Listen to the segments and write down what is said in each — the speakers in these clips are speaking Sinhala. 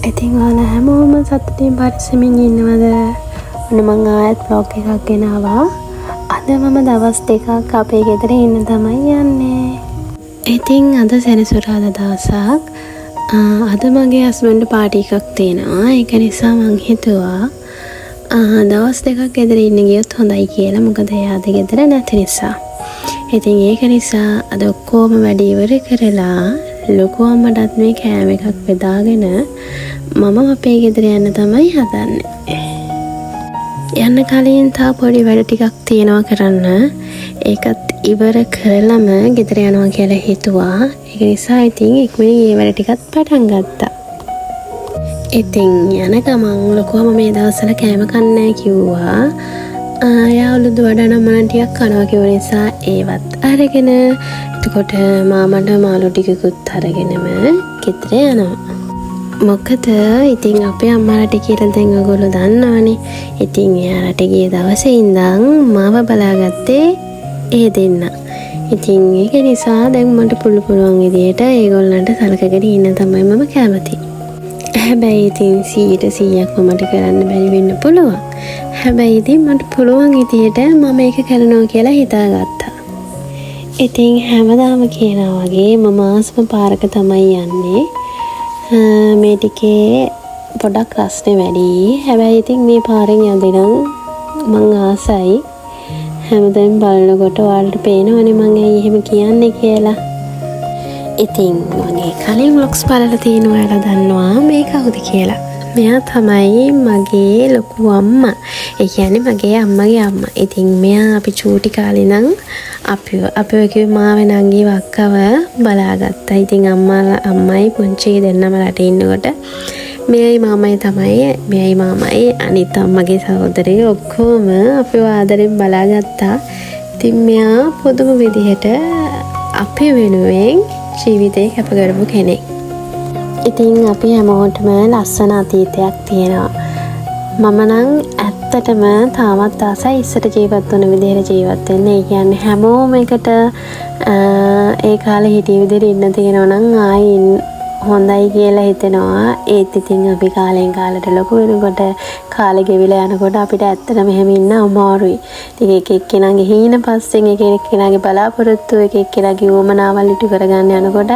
ඉතින් ඔයාලා හැමෝම සතුටින් පරිස්සමින් ඉන්නවද? ඔන්න මං ආයෙත් ව්ලොග් එකක් ගෙනාවා. අද මම දවස් 2ක් අපේ ගෙදර ඉන්න තමයි යන්නේ. ඉතින් අද සෙනසුරාදා දවසක්. අද මගේ හස්බන්ඩ් පාටි එකක් තියෙනවා. ඒක නිසා මං හිතුවා දවස් 2ක් ගෙදර ඉන්න ගියොත් හොඳයි කියලා. මොකද එයා අද ගෙදර නැති නිසා. ඉතින් ඒක නිසා අද ඔක්කොම වැඩ ඉවර කරලා ලොකු අම්මටත් මේ කෑම එකක් බෙදාගෙන මම අපේ ගෙදර යන්න තමයි හදන්නේ. යන්න කලින් තව පොඩි වැඩ ටිකක් තියෙනවා කරන්න. ඒකත් ඉවර කරලම ගෙදර යනවා කියලා හිතුවා. ඒක නිසා ඉතින් ඉක්මනින් ඒ වැඩ ටිකත් පටන් ගත්තා. ඉතින් යන ගමන් ලොකු අම්මා මේ දවස්වල කෑම කන්නේ නෑ කිව්වා. එයා උළුදු වඩ නම් මනම් ටිකක් කනවා කිව්ව නිසා ඒවත් අරගෙන, එතකොට මාමට මාළු ටිකකුත් අරගෙනම ගෙදර යනවා. මොකද ඉතින් අපේ අම්මාලට කියලා දැන් ඔයගොල්ලෝ දන්නවනේ. ඉතින් එයාලට ගිය දවසේ ඉඳන් මාව බලාගත්තේ ඒ දෙන්න. ඉතින් ඒක නිසා දැන් මට පුළු පුළුවන් විදියට ඒගොල්ලන්ට සලකගෙන ඉන්න තමයි මම කැමති. හැබැයි ඉතින් 100%ක්ම මට කරන්න බැරි වෙන්න පුළුවන්. හැබැයි ඉතින් මට පුළුවන් විදියට මම ඒක කරනවා කියලා හිතාගත්තා. ඉතින් හැමදාම කියනවා වගේ මම ආසම පාරක තමයි යන්නේ. මේ ටිකේ පොඩක් රස්නේ වැඩි. හැබැයි ඉතින් මේ පාරෙන් යද්දි නම් මං ආසයි. හැමදාම බලනකොට ඔයාලට පේනවනේ මං ඇයි එහෙම කියන්නේ කියලා. ඉතින් මගේ කලින් ව්ලොග්ස් බලලා තියෙන ඔයාලා දන්නවා මේ කවුද කියලා. මෙයා තමයි මගේ ලොකු අම්මා. ඒ කියන්නේ මගේ අම්මගේ අම්මා. ඉතින් මෙයා අපි චූටි කාලේ ඉඳන් අපිව අපිව කිව්වේ මාව නංගිව අක්කව බලාගත්තා. ඉතින් අම්මා අම්මයි පුංචි දෙන්නම රටේ ඉන්නකොට මෙයයි මාමයි තමයි, මෙයයි මාමයි අනිත් අම්මගේ සහෝදරයෝ ඔක්කොම අපිව ආදරෙන් බලාගත්තා. ඉතින් මෙයා පුදුම විදිහට අපි වෙනුවෙන් ජීවිතේ කැප කරපු කෙනෙක්. ඉතින් අපි හැමෝටම ලස්සන අතීතයක් තියෙනවා. මම නම් ඇත්තටම තාමත් ආසයි ඉස්සර ජීවත් වුණ විදිහට ජීවත් වෙන්න. ඒ කියන්නේ හැමෝම එකට ඒ කාලේ හිටිය විදිහට ඉන්න තියෙනවා නම් ආයි හොඳයි කියලා හිතෙනවා. ඒත් ඉතින් අපි කාලෙන් කාලෙට ලොකු වෙනකොට, කාලෙ ගෙවිලා යනකොට අපිට ඇත්තටම එහෙම ඉන්න අමාරුයි. ඉතින් එක එක්කෙනාගේ හීන පස්සෙන්, එක එක්කෙනාගේ බලාපොරොත්තු, එක එක්කෙනාගේ උවමනාවල් ඉටු කරගන්න යනකොට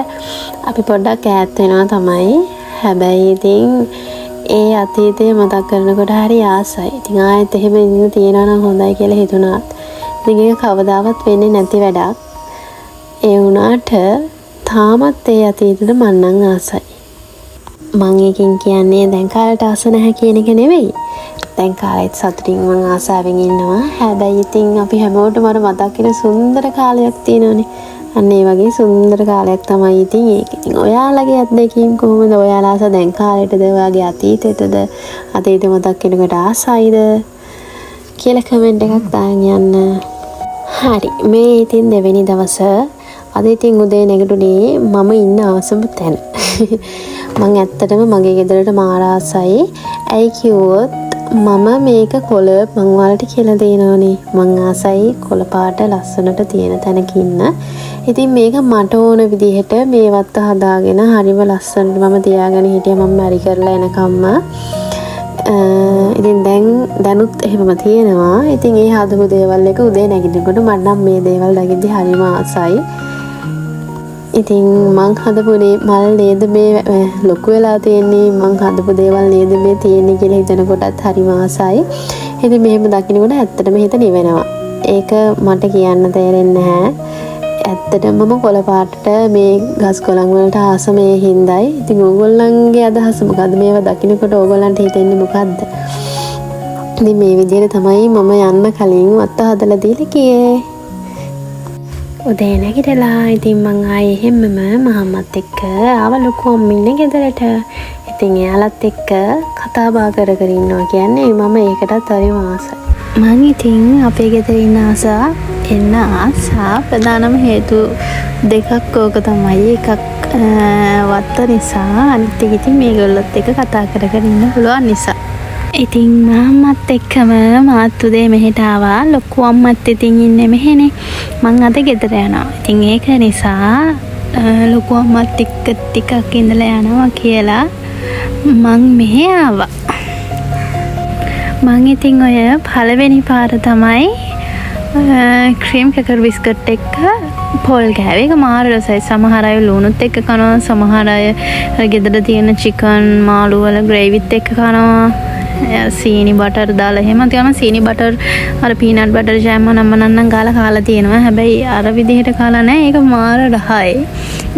අපි පොඩ්ඩක් ඈත් වෙනවා තමයි. හැබැයි ඉතින් ඒ අතීතය මතක් කරනකොට හරි ආසයි. ඉතින් ආයෙත් එහෙම ඉන්න තියෙනවා නම් හොඳයි කියලා හිතුණාත්, ඉතින් ඒක කවදාවත් වෙන්නේ නැති වැඩක්. ඒ වුණාට තාමත් ඒ අතීතෙට මං නම් ආසයි. මං ඒකෙන් කියන්නේ දැන් කාලෙට ආස නැහැ කියන එක නෙවෙයි. දැන් කාලෙත් සතුටින් මං ආසාවෙන් ඉන්නවා. හැබැයි ඉතින් අපි හැමෝටම අර මතක් වෙන සුන්දර කාලයක් තියෙනවනේ. අන්න ඒ වගේ සුන්දර කාලයක් තමයි ඉතින් ඒක. ඉතින් ඔයාලගේ අත්දැකීම් කොහොමද? ඔයාලා ආස දැන් කාලෙටද? ඔයාගේ අතීතෙටද? අතීතෙ මතක් වෙනකොට ආසයිද? කියලා කමෙන්ට් එකක් දාන් යන්න. හරි, මේ ඉතින් දෙවෙනි දවස. අද ඉතින් උදේ නැගිටුනේ මම ඉන්න ආසම තැන. මං ඇත්තටම මගේ ගෙදරට මාර ආසයි. ඇයි කිව්වොත් මම මේක කොළ මං ඔයාලට කියලා දෙනවනේ. මං ආසයි කොළ පාට ලස්සනට තියෙන තැනක ඉන්න. ඉතින් මේක මට ඕන විදිහට මේ වත්ත හදාගෙන හරිම ලස්සනට මම තියාගෙන හිටියා මම මැරි කරලා එනකම්ම. ඉතින් දැන් දැනුත් එහෙමම තියෙනවා. ඉතින් ඒ හදපු දේවල් එක උදේ නැගිටිනකොට මට නම් මේ දේවල් දකිද්දි හරිම ආසයි. ඉතින් මං හදපු මල් නේද මේ ලොකු වෙලා තියෙන්නේ, මං හදපු දේවල් නේද මේ තියෙන්නේ කියලා හිතනකොටත් හරිම ආසයි. ඉතින් මෙහෙම දකිනකොට ඇත්තටම හිත නිවෙනවා. ඒක මට කියන්න තේරෙන්නේ නැහැ. ඇත්තටම මම කොළ පාටට මේ ගස් කොළන් වලට ආස මේ හින්දායි. ඉතින් ඕගොල්ලන්ගේ අදහස මොකද්ද? මේවා දකිනකොට ඕගොල්ලන්ට හිතෙන්නේ මොකද්ද? ඉතින් මේ විදිහට තමයි මම යන්න කලින් වත්ත හදලා දීලා ගියේ. උදේ නැගිටලා ඉතින් මං ආයේ එහෙම්මම මහම්මත් එක්ක ආව ලොකු අම්මි ඉන්න ගෙදරට. ඉතින් එයාලත් එක්ක කතා බහ කර කර ඉන්නවා කියන්නේ මම ඒකටත් හරිම ආසයි. මං ඉතින් අපේ ගෙදර ඉන්න ආසා එන්න ආසා ප්‍රධානම හේතු දෙකක් ඕක තමයි. එකක් වත්ත නිසා, අනිත් එක ඉතින් මේගොල්ලොත් එක්ක කතා කර කර ඉන්න පුළුවන් නිසා. ඉතින් මාමත් එක්කම මාත් උදේ මෙහෙට ආවා. ලොකු අම්මත් ඉතින් ඉන්නේ මෙහෙනේ. මං අද ගෙදර යනවා. ඉතින් ඒක නිසා ලොකු අම්මත් එක්ක ටිකක් ඉඳලා යනවා කියලා මං මෙහෙ ආවා. මං ඉතින් ඔය පළවෙනි පාර තමයි ක්‍රීම් ක්‍රැකර් බිස්කට් එක්ක පොල් කෑවේ. ඒක මාර රසයි. සමහර අය ලුණුත් එක්ක කනවා. සමහර අය අර ගෙදර තියෙන චිකන් මාළු වල ග්‍රේවිත් එක්ක කනවා. සීනි බටර් දාලා එහෙම තියනවා. සීනි බටර්, අර පීනට් බටර් ජෑම් නම් නම් ගාලා කාලා තියෙනවා. හැබැයි අර විදිහට කාලා නැහැ. ඒක මාර රහයි.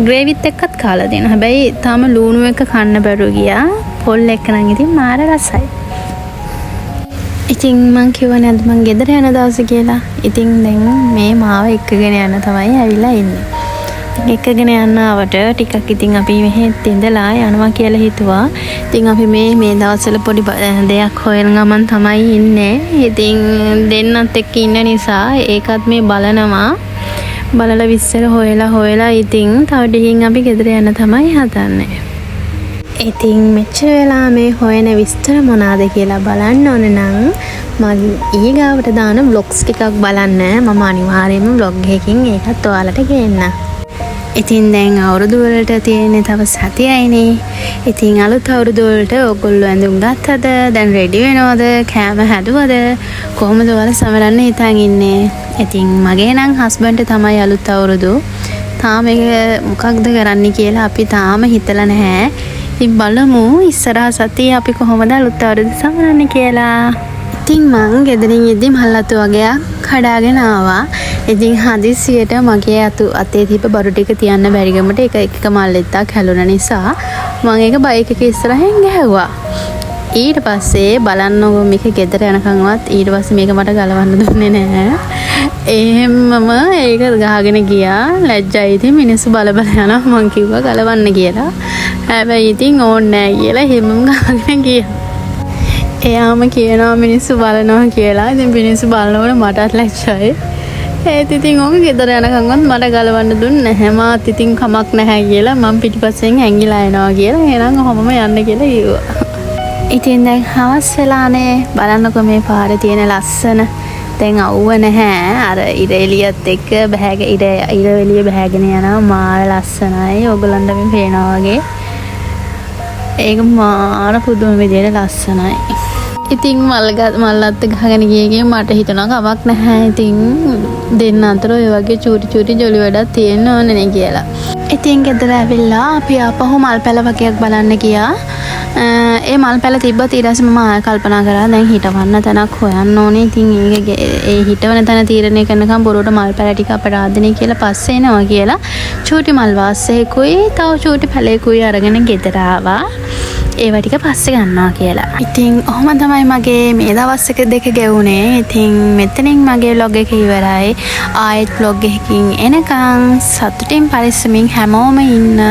ග්‍රේවිත් එක්කත් කාලා තියෙනවා. හැබැයි තාම ලුණු එක්ක කන්න බැරුව ගියා. පොල් එක්ක නම් ඉතින් මාර රසයි. ඉතින් මං කිව්වනේ අද මං ගෙදර යන දවස කියලා. ඉතින් දැන් මේ මාව එක්කගෙන යන්න තමයි ඇවිල්ලා ඉන්නේ. ඉතින් එක්කගෙන යන්න ආවට ටිකක් ඉතින් අපි මෙහෙත් ඉඳලා යනවා කියලා හිතුවා. ඉතින් අපි මේ මේ දවස්වල පොඩි දෙයක් හොයන ගමන් තමයි ඉන්නේ. ඉතින් දෙන්නත් එක්ක ඉන්න නිසා ඒකත් මේ බලනවා. බලලා විස්තර හොයලා හොයලා ඉතින් තව ටිකකින් අපි ගෙදර යන්න තමයි හදන්නේ. ඉතින් මෙච්චර වෙලා මේ හොයන විස්තර මොනාද කියලා බලන්න ඕන නම් මං ඊගාවට දාන ව්ලොග්ස් ටිකක් බලන්න. මම අනිවාර්යයෙන්ම ව්ලොග් එකකින් ඒකත් ඔයාලට ගේන්නම්. ඉතින් දැන් අවුරුදු වලට තියෙන්නේ තව සතියයිනේ. ඉතින් අලුත් අවුරුදු වලට ඔයගොල්ලෝ ඇඳුම් ගත්තද? දැන් රෙඩි වෙනවද? කෑම හැදුවද? කොහොමද ඔයාලා සමරන්න හිතන් ඉන්නේ? ඉතින් මගේ නම් හස්බන්ඩ් තමයි අලුත් අවුරුදු. තාම ඒක මොකක්ද කරන්න කියලා අපි තාම හිතලා නැහැ. ඉතින් බලමු ඉස්සරහ සතියේ අපි කොහොමද අලුත් අවුරුදු සමරන්නේ කියලා. ඉතින් මං ගෙදරින් ඉද්දි මල් අතු වගයක් කඩාගෙන ආවා. ඉතින් හදිස්සියට මගේ අතු අතේ තිබ්බ බඩු ටික තියන්න බැරිකමට එක එක මල් එත්තක් හැලුණ නිසා මං ඒක බයික් එක ඉස්සරහින් ගැහුවා. ඊට පස්සේ බලන්නකෝ, මේක ගෙදර යනකන්වත් ඊට පස්සේ මේක මට ගලවන්න දුන්නේ නෑ. එහෙම්මම ඒක ගහගෙන ගියා. ලැජ්ජයි ඉතින්, මිනිස්සු බල බල යනවා. මං කිව්වා ගලවන්න කියලා. හැබැයි ඉතින් ඕනේ නෑ කියලා එහෙමම ගහගෙන ගියා. එයාම කියනවා මිනිස්සු බලනවා කියලා. ඉතින් මිනිස්සු බලනකොට මටත් ලැජ්ජයි. ඒත් ඉතින් ඕක ගෙදර යනකන්වත් මට ගලවන්න දුන්නේ නැහැ. මාත් ඉතින් කමක් නැහැ කියලා, මං පිටිපස්සෙන් හැංගිලා එනවා කියලා, එහෙනම් ඔහොමම යන්න කියලා කිව්වා. ඉතින් දැන් හවස් වෙලානේ. බලන්නකෝ මේ පාරේ තියෙන ලස්සන. දැන් අවුව නැහැ. අර ඉර එළියත් එක්ක බහැග ඉර ඉර එළිය බහැගෙන යනවා. මාර ලස්සනයි. ඔයගොල්ලන්ට මේ පේනවා වගේ. ඒක මාර පුදුම විදියට ලස්සනයි. ඉතින් මල් අත්ත ගහගෙන ගිය එකේ මට හිතුණා කමක් නැහැ. ඉතින් දෙන්න අතර ඔය වගේ චූටි චූටි ජොලි වැඩක් තියෙන්න ඕනේ නේ කියලා. ඉතින් ගෙදර ඇවිල්ලා අපි ආපහු මල් පැල වගයක් බලන්න ගියා. ඒ මල් පැල තිබ්බත් ඊට පස්සේ මම ආයෙ කල්පනා කරා දැන් හිටවන්න තැනක් හොයන්න ඕනේ. ඉතින් ඒක ඒ හිටවන තැන තීරණය කරනකම් බොරුවට මල් පැල ටික අපරාධනේ කියලා පස්සේ එනවා කියලා චූටි මල් වාසයකුයි තව චූටි පැලයකුයි අරගෙන ගෙදර ආවා. ඒවා ටික පස්සේ ගන්නවා කියලා. ඉතින් ඔහොම තමයි මගේ මේ දවස් එක දෙක ගෙවුනේ. ඉතින් මෙතනින් මගේ ව්ලොග් එක ඉවරයි. ආයෙත් ව්ලොග් එකකින් එනකන් සතුටින් පරිස්සමින් හැමෝම ඉන්න.